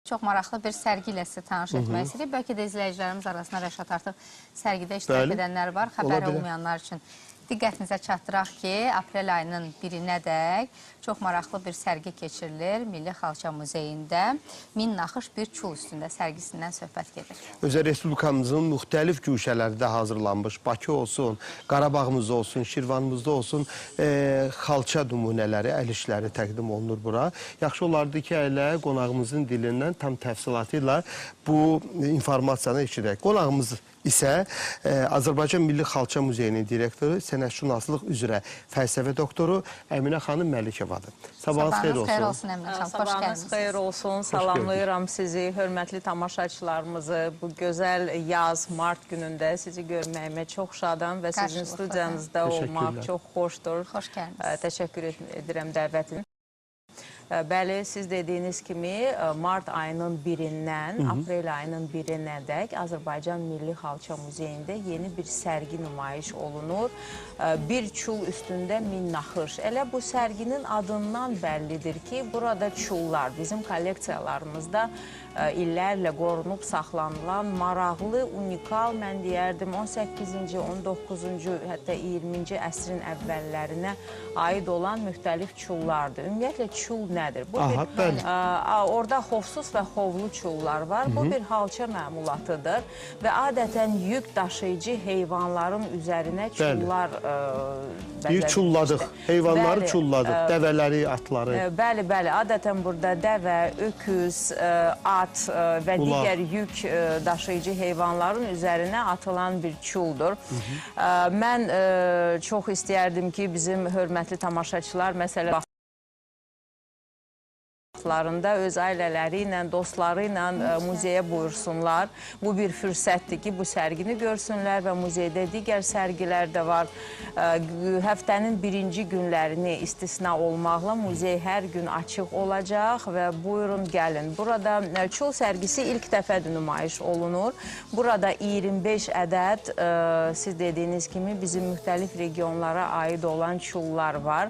Çox maraqlı bir sərgi ilə sizi tanış etmək istəyirik. Bəlkə də izləyicilərimiz arasında Rəşad artıq sərgidə iştirak edənlər var. Xəbəri olmayanlar üçün diqqətinizə çatdıraq ki, aprel ayının 1-nədək çox maraqlı bir sərgi keçirilir Milli Xalça Muzeyində. 1000 naxış bir çul üstündə sərgisindən söhbət gedir. Özə Respublikamızın müxtəlif güşələrində hazırlanmış, Bakı olsun, Qarabağımızda olsun, Şirvanımızda olsun xalça nümunələri, əl işləri təqdim olunur bura. Yaxşı olardı ki, elə qonağımızın dilindən tam təfsilatı ilə bu informasiyanı eşidək. Qonağımız isə Azərbaycan Milli Xalça Muzeyinin direktoru, sənətşünaslıq üzrə fəlsəfə doktoru Əminə xanım Məlikovadır. Sabahınız xeyir olsun. Xeyir olsun Əminə xanım, xoş Sabahınız gəlmisiniz. Xeyir olsun. Salamlayıram sizi, hörmətli tamaşaçılarımızı. Bu gözəl yaz, mart günündə sizi görməyimə çox şadam və sizin studiyanızda olmaq çox xoşdur. Xoş gəlmisiniz. Təşəkkür edirəm dəvətin. Bəli, siz dediyiniz kimi mart ayının 1-dən aprel ayının 1-nədək Azərbaycan Milli Xalça Muzeyində yeni bir sərgi nümayiş olunur. Bir çul üstündə 1000 naxış. Elə bu sərginin adından bəllidir ki, burada çullar bizim kolleksiyalarımızda illərlə qorunub saxlanılan maraqlı, unikal, mən deyərdim 18-ci, 19-cu, hətta 20-ci əsrin əvvəllərinə aid olan müxtəlif çullardır. Ümumiyyətlə, çul nədir? Bu bir, orada xovsuz və xovlu çullar var. Bu bir xalça məmulatıdır və adətən yük daşıyıcı heyvanların üzərinə çullar bir çulladıq, heyvanları çulladıq, dəvələri, atları. Bəli, bəli, adətən burada dəvə, öküz, at və digər yük daşıyıcı heyvanların üzərinə atılan bir çuldur. Mən çox istəyərdim ki, bizim hörmətli tamaşaçılar, məsələ vaxtlarında öz ailələri ilə, dostları ilə muzeyə buyursunlar. Bu bir fürsətdir ki, bu sərgini görsünlər və muzeydə digər sərgilər də var. Həftənin birinci günlərini istisna olmaqla muzey hər gün açıq olacaq və buyurun, gəlin. Burada çul sərgisi ilk dəfədir nümayiş olunur. Burada 25 ədəd, siz dediyiniz kimi, bizim müxtəlif regionlara aid olan çullar var.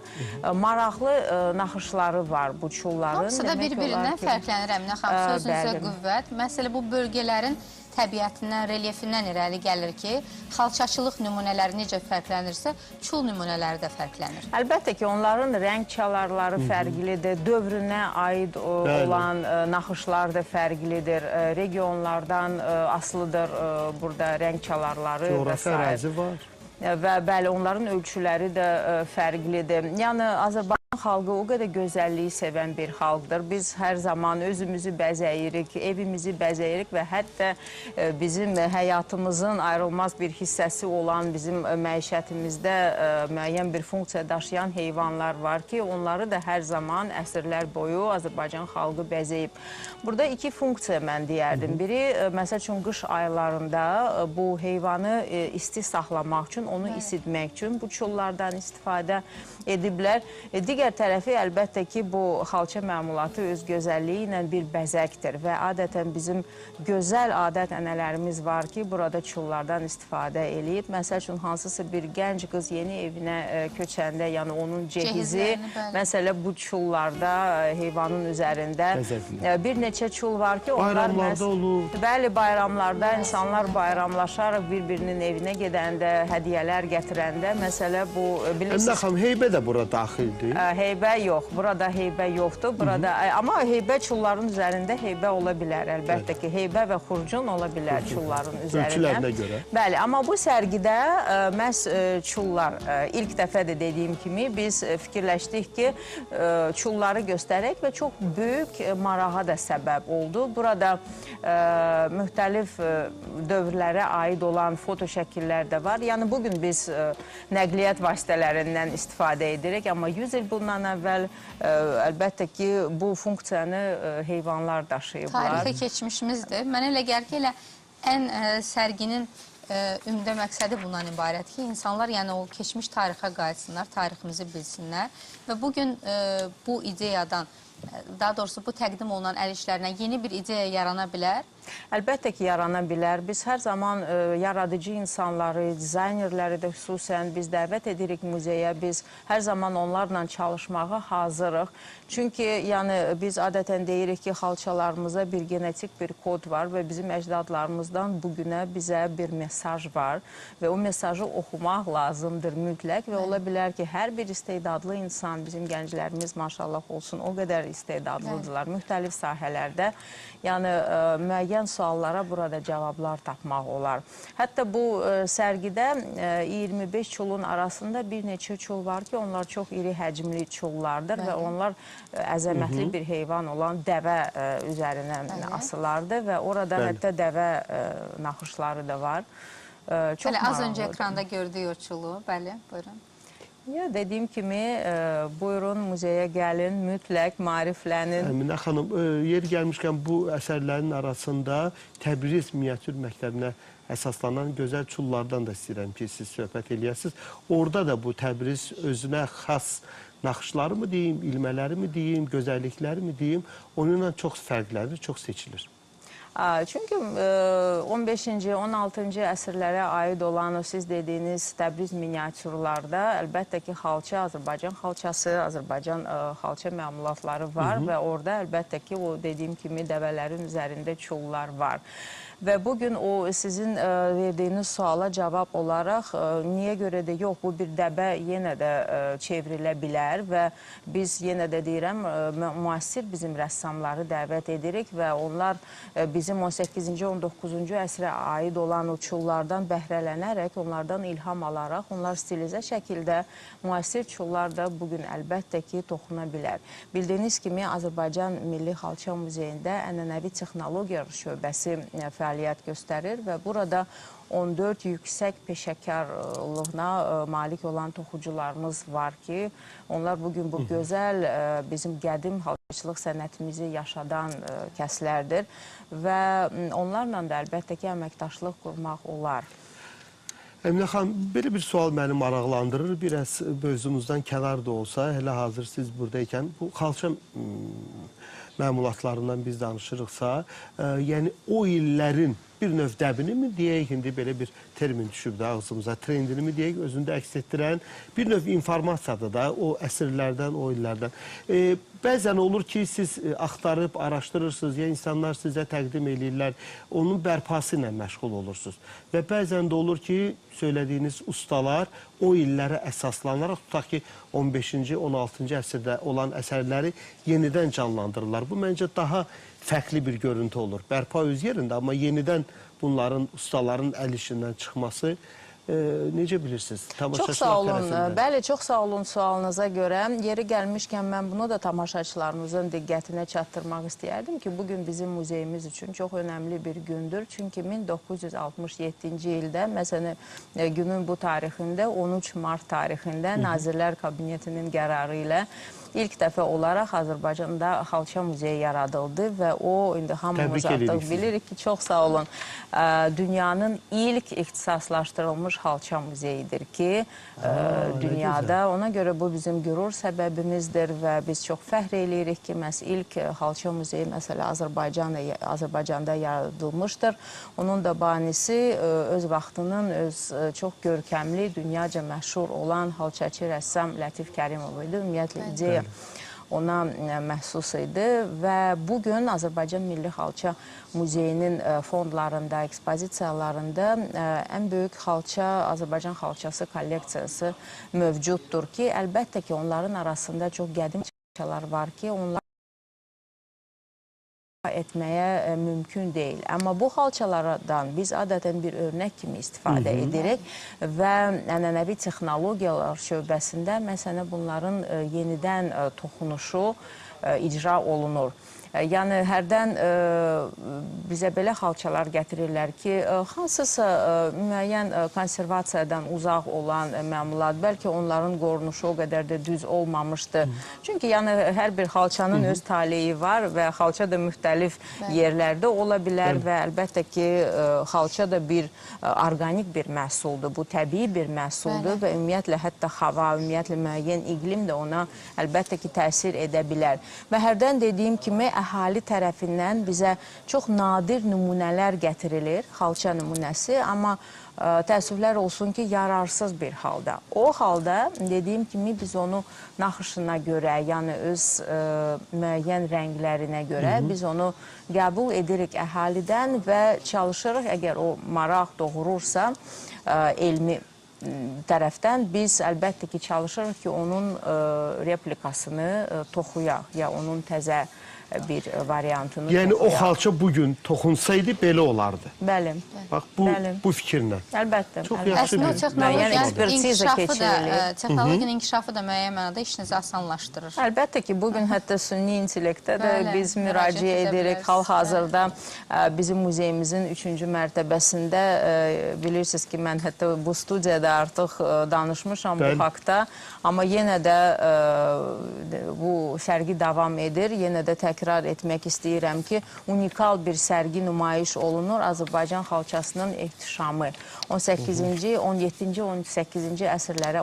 Maraqlı naxışları var bu çulların. Hamısı da bir-birindən fərqlənir Əminə xanım, sözünüzə qüvvət. Məsələ bu bölgələrin təbiətindən, relyefindən irəli gəlir ki, xalçaçılıq nümunələri necə fərqlənirsə, çul nümunələri də fərqlənir. Əlbəttə ki, onların rəng çalarları fərqlidir, dövrünə aid olan naxışlar da fərqlidir, regionlardan asılıdır burada rəng çalarları və Coğrafi sair. ərazi var. Və bəli, onların ölçüləri də fərqlidir. Yəni, Azərbaycan xalqı o qədər gözəlliyi sevən bir xalqdır. Biz hər zaman özümüzü bəzəyirik, evimizi bəzəyirik və hətta bizim həyatımızın ayrılmaz bir hissəsi olan bizim məişətimizdə müəyyən bir funksiya daşıyan heyvanlar var ki, onları da hər zaman əsrlər boyu Azərbaycan xalqı bəzəyib. Burada iki funksiya mən deyərdim. Biri, məsəl üçün, qış aylarında bu heyvanı isti saxlamaq üçün, onu isitmək üçün bu çullardan istifadə ediblər. Digər tərəfi əlbəttə ki, bu xalça məmulatı öz gözəlliyi ilə bir bəzəkdir və adətən bizim gözəl adət-ənələrimiz var ki, burada çullardan istifadə eləyib. Məsəl üçün, hansısa bir gənc qız yeni evinə köçəndə, yəni onun cehizi, məsələ bu çullarda heyvanın üzərində bir neçə çul var ki, onlar bayramlarda olur. Bəli, bayramlarda insanlar bayramlaşaraq bir-birinin evinə gedəndə, hədiyyələr gətirəndə, məsələ bu, bilirsiniz. Əminə xanım, heybə də bura daxildir. Heybə yox, burada heybə yoxdur. Burada, amma heybə çulların üzərində heybə ola bilər, əlbəttə ki, heybə və xurcun ola bilər çulların üzərində. Ölçülərinə görə. Bəli, amma bu sərgidə məhz çullar, ilk dəfə də dediyim kimi biz fikirləşdik ki, çulları göstərək və çox böyük marağa da səbəb oldu. Burada müxtəlif dövrlərə aid olan foto şəkillər də var. Yəni, bugün biz nəqliyyat vasitələrindən istifadə edirik, amma 100 il bundan əvvəl əlbəttə ki, bu funksiyanı heyvanlar daşıyıblar. Tarixi keçmişimizdir. Mənə elə gəlir ki, elə ən sərginin ümdə məqsədi bundan ibarət ki, insanlar yəni o keçmiş tarixə qayıtsınlar, tariximizi bilsinlər və bugün bu ideyadan, daha doğrusu bu təqdim olunan əl işlərinə yeni bir ideya yarana bilər. Əlbəttə ki, yarana bilər. Biz hər zaman yaradıcı insanları, dizaynerləri də xüsusən biz dəvət edirik muzeyə. Biz hər zaman onlarla çalışmağa hazırıq. Çünki yəni, biz adətən deyirik ki, xalçalarımıza bir genetik bir kod var və bizim əcdadlarımızdan bugünə bizə bir mesaj var və o mesajı oxumaq lazımdır mütləq və ola bilər ki, hər bir istedadlı insan, bizim gənclərimiz maşallah olsun, o qədər istedadlıdırlar müxtəlif sahələrdə. Yəni, müəyyən suallara burada cavablar tapmaq olar. Hətta bu sərgidə 25 çulun arasında bir neçə çul var ki, onlar çox iri həcmli çullardır və onlar əzəmətli bir heyvan olan dəvə üzərinə asılardı və orada hətta dəvə naxışları da var. Çox Bəli, az öncə ekranda gördük o çulu. Bəli, buyurun. Ya, dediyim kimi, buyurun muzeyə gəlin, mütləq maariflənin. Əminə xanım, yer gəlmişkən bu əsərlərin arasında Təbriz miniatür məktəbinə əsaslanan gözəl çullardan da istəyirəm ki, siz söhbət eləyəsiniz. Orada da bu Təbriz özünə xas naxışları mı deyim, ilmələri mi deyim, gözəllikləri mi deyim, onunla çox fərqlənir, çox seçilir. Çünki 15-ci, 16-cı əsrlərə aid olan o siz dediyiniz Təbriz miniatürlarda əlbəttə ki, xalça, Azərbaycan xalçası, Azərbaycan xalça məmulatları var və orada əlbəttə ki, o dediyim kimi dəvələrin üzərində çullar var. Və bugün o sizin verdiyiniz suala cavab olaraq niyə görə də yox, bu bir dəbə yenə də çevrilə bilər və biz yenə də deyirəm, müasir bizim rəssamları dəvət edirik və onlar bizim 18-ci, 19-cu əsrə aid olan o çullardan bəhrələnərək, onlardan ilham alaraq, onlar stilizə şəkildə müasir çullar da bugün əlbəttə ki, toxuna bilər. Bildiyiniz kimi, Azərbaycan Milli Xalça Muzeyində ənənəvi texnologiya şöbəsi fəaliyyət göstərir və burada 14 yüksək peşəkarlığına malik olan toxucularımız var ki, onlar bugün bu gözəl bizim qədim xalçaçılıq sənətimizi yaşadan kəslərdir və onlarla da əlbəttə ki, əməkdaşlıq qurmaq olar. Əminə xanım, belə bir sual məni maraqlandırır. Biraz mövzumuzdan kənar da olsa, hələ hazır siz buradaykən bu xalça məmulatlarından biz danışırıqsa, yəni o illərin bir növ dəbini mi deyək, indi belə bir termin düşüb də ağzımıza, trendini mi deyək, özündə əks etdirən bir növ informasiyadır da o əsrlərdən, o illərdən. Bəzən olur ki, siz axtarıb, araşdırırsınız, ya insanlar sizə təqdim eləyirlər, onun bərpası ilə məşğul olursunuz. Və bəzən də olur ki, söylədiyiniz ustalar o illərə əsaslanaraq, tutaq ki, 15-ci, 16-cı əsrdə olan əsərləri yenidən canlandırırlar. Bu, məncə, daha fərqli bir görüntü olur. Bərpa öz yerində, amma yenidən bunların, ustaların əl işindən çıxması necə bilirsiniz? Çox sağ olun. Bəli, çox sağ olun sualınıza görə. Yeri gəlmişkən mən bunu da tamaşaçılarımızın diqqətinə çatdırmaq istəyərdim ki, bugün bizim muzeyimiz üçün çox önəmli bir gündür. Çünki 1967-ci ildə, məsələn, günün bu tarixində, 13 mart tarixində Nazirlər Kabinetinin qərarı ilə ilk dəfə olaraq Azərbaycanda Xalça Muzeyi yaradıldı və o, indi hamımız artıq bilirik ki, çox sağ olun, dünyanın ilk ixtisaslaşdırılmış xalça muzeyidir ki, dünyada. Ona görə bu bizim qürur səbəbimizdir və biz çox fəxr eləyirik ki, məhz ilk xalça muzeyi məsələ Azərbaycanda yaradılmışdır. Onun da banisi öz vaxtının öz çox görkəmli, dünyaca məşhur olan xalçaçı rəssam Lətif Kərimov idi. Ümumiyyətlə, ideya ona məxsus idi və bugün Azərbaycan Milli Xalça Muzeyinin fondlarında, ekspozisiyalarında ən böyük xalça, Azərbaycan xalçası kolleksiyası mövcuddur ki, əlbəttə ki, onların arasında çox qədim xalçalar var ki, onlar etməyə mümkün deyil. Amma bu xalçalardan biz adətən bir örnək kimi istifadə edirik və ənənəvi texnologiyalar şöbəsində məsələn bunların yenidən toxunuşu icra olunur. Yəni, hərdən bizə belə xalçalar gətirirlər ki, hansısa müəyyən konservasiyadan uzaq olan məmulat, bəlkə onların qorunuşu o qədər də düz olmamışdı. Çünki yəni, hər bir xalçanın öz taleyi var və xalça da müxtəlif yerlərdə ola bilər və əlbəttə ki, xalça da bir orqanik bir məhsuldur, bu təbii bir məhsuldur və ümumiyyətlə, hətta hava, ümumiyyətlə, müəyyən iqlim də ona əlbəttə ki, təsir edə bilər. Və hərdən dediyim kimi, əhali tərəfindən bizə çox nadir nümunələr gətirilir, xalça nümunəsi, amma təəssüflər olsun ki, yararsız bir halda. O halda, dediyim kimi, biz onu naxışına görə, yəni öz müəyyən rənglərinə görə biz onu qəbul edirik əhalidən və çalışırıq, əgər o maraq doğurursa elmi tərəfdən, biz əlbəttə ki, çalışırıq ki, onun replikasını toxuyaq, ya onun təzə bir variantını. Yəni o xalça bugün toxunsaydı belə olardı. Bəli. Bax bu fikirlə. Əlbəttə. Çox yaxşı bir. Əslində o texnologiyanın inkişafı da müəyyən mənada işinizi asanlaşdırır. Əlbəttə ki, bugün hətta süni intellektə də biz müraciət edirik. Hal-hazırda bizim muzeyimizin 3-cü mərtəbəsində bilirsiniz ki, mən hətta bu studiyada artıq danışmışam bu haqda. Amma yenə də bu sərgi davam edir. Yenə də təkrar etmək istəyirəm ki, unikal bir sərgi nümayiş olunur Azərbaycan xalçasının ehtişamı. 18-ci, 17-ci, 18-ci əsrlərə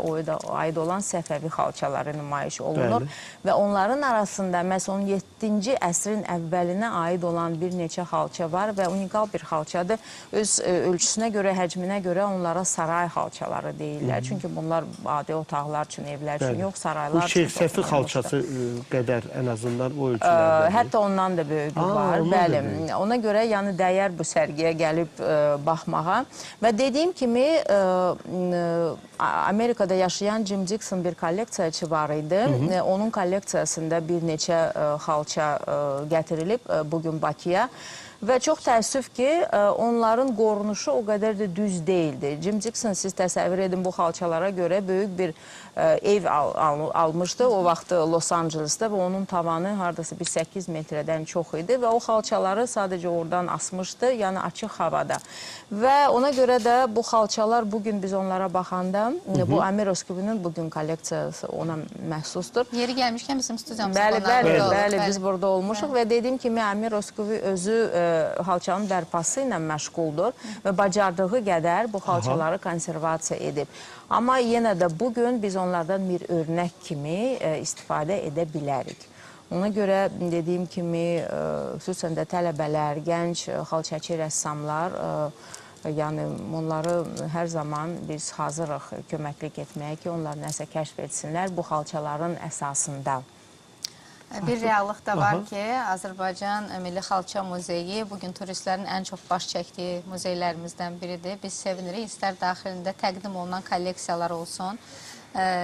aid olan Səfəvi xalçaları nümayiş olunur. Və onların arasında məhz 17-ci əsrin əvvəlinə aid olan bir neçə xalça var və unikal bir xalçadır. Öz ölçüsünə görə, həcminə görə onlara saray xalçaları deyirlər. Çünki bunlar adi otaqlar üçün, evlər üçün yox, saraylar üçün. Bu Şeyx Səfi xalçası qədər ən azından o ölçülərdə. Hətta ondan da böyüyü var. Bəli. Ona görə yəni dəyər bu sərgiyə gəlib baxmağa. Və dediyim kimi Amerikada yaşayan Jim Dixon bir kolleksiyaçı var idi. Onun kolleksiyasında bir neçə xalça gətirilib bugün Bakıya. Və çox təəssüf ki, onların qorunuşu o qədər də düz deyildi. Jim Dixon, siz təsəvvür edin, bu xalçalara görə böyük bir ev almışdı o vaxt Los Angeles'da və onun tavanı haradasa bir 8 metrədən çox idi və o xalçaları sadəcə oradan asmışdı, yəni açıq havada. Və ona görə də bu xalçalar bugün biz onlara baxanda, bu Amir Oskubinin bugün kolleksiyası ona məxsusdur. Yeri gəlmişkən bizim studiyamızda bəli, bəli, biz burada olmuşuq və dediyim kimi Amir Oskubi özü xalçanın bərpası ilə məşğuldur və bacardığı qədər bu xalçaları konservasiya edib. Amma yenə də bugün biz onlardan bir örnək kimi istifadə edə bilərik. Ona görə dediyim kimi, xüsusən də tələbələr, gənc xalçaçı rəssamlar, yəni onları hər zaman biz hazırıq köməklik etməyə ki, onlar nəsə kəşf etsinlər bu xalçaların əsasında. Bir reallıq da var ki, Azərbaycan Milli Xalça Muzeyi bugün turistlərin ən çox baş çəkdiyi muzeylərimizdən biridir. Biz sevinirik, istər daxilində təqdim olunan kolleksiyalar olsun,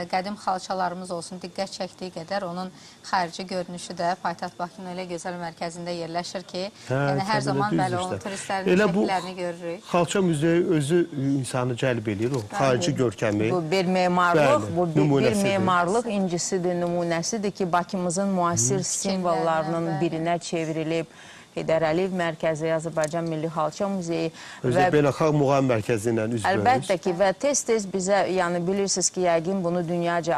qədim xalçalarımız olsun, diqqət çəkdiyi qədər onun xarici görünüşü də paytaxt Bakının elə gözəl mərkəzində yerləşir ki, yəni hər zaman bəli onun turistlərin şəkillərini görürük. Xalça muzeyi özü insanı cəlb eləyir, o xarici görkəmi. Bu bir memarlıq, bu bir memarlıq incisidir, nümunəsidir ki, Bakımızın müasir simvollarının birinə çevrilib. Heydər Əliyev Mərkəzi, Azərbaycan Milli Xalça Muzeyi. Özü beynəlxalq muğam mərkəzi ilə üzbəyüz. Əlbəttə ki, və tez-tez bizə, yəni bilirsiniz ki, yəqin bunu dünyaca,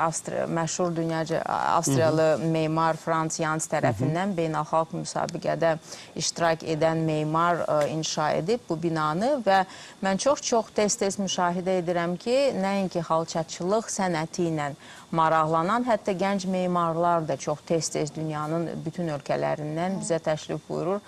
məşhur dünyaca Avstriyalı memar Frans Jans tərəfindən beynəlxalq müsabiqədə iştirak edən memar inşa edib bu binanı və mən çox-çox tez-tez müşahidə edirəm ki, nəinki xalçaçılıq sənəti ilə maraqlanan, hətta gənc memarlar da çox tez-tez dünyanın bütün ölkələrindən bizə təşrif buyurur.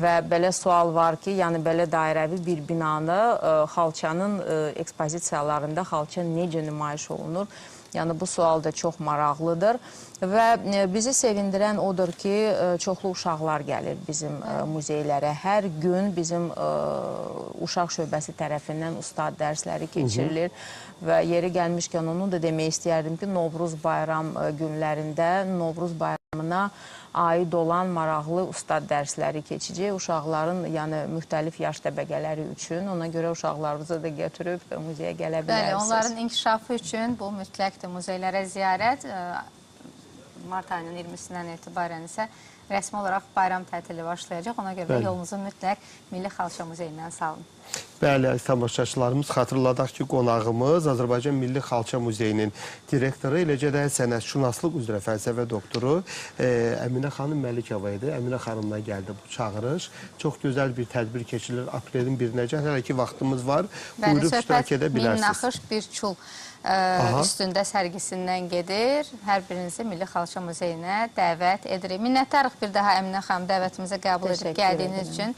Və belə sual var ki, yəni belə dairəvi bir binada xalçanın ekspozisiyalarında xalça necə nümayiş olunur? Yəni bu sual da çox maraqlıdır və bizi sevindirən odur ki, çoxlu uşaqlar gəlir bizim muzeylərə. Hər gün bizim uşaq şöbəsi tərəfindən ustad dərsləri keçirilir və yeri gəlmişkən onu da demək istəyərdim ki, Novruz bayram günlərində Novruz bayramına aid olan maraqlı ustad dərsləri keçəcək uşaqların, yəni müxtəlif yaş təbəqələri üçün. Ona görə uşaqlarınızı da götürüb muzeyə gələ bilərsiniz. Bəli, onların inkişafı üçün bu mütləqdir muzeylərə ziyarət. Mart ayının 20-sindən etibarən isə rəsmi olaraq bayram tətili başlayacaq. Ona görə də yolunuzu mütləq Milli Xalça Muzeyindən salın. Bəli, əziz tamaşaçılarımız, xatırladaq ki, qonağımız Azərbaycan Milli Xalça Muzeyinin direktoru, eləcə də sənətşünaslıq üzrə fəlsəfə doktoru Əminə xanım Məlikova idi. Əminə xanımdan gəldi bu çağırış. Çox gözəl bir tədbir keçirilir aprelin 1-nəcən. Hələ ki vaxtımız var. Bəli, Buyurub iştirak söhbət edə min bilərsiniz. naxış bir çul üstündə sərgisindən gedir. Hər birinizi Milli Xalça Muzeyinə dəvət edirik. Minnətdarıq bir daha Əminə xanım dəvətimizə qəbul edib Təşəkkür gəldiyiniz edirəm. üçün.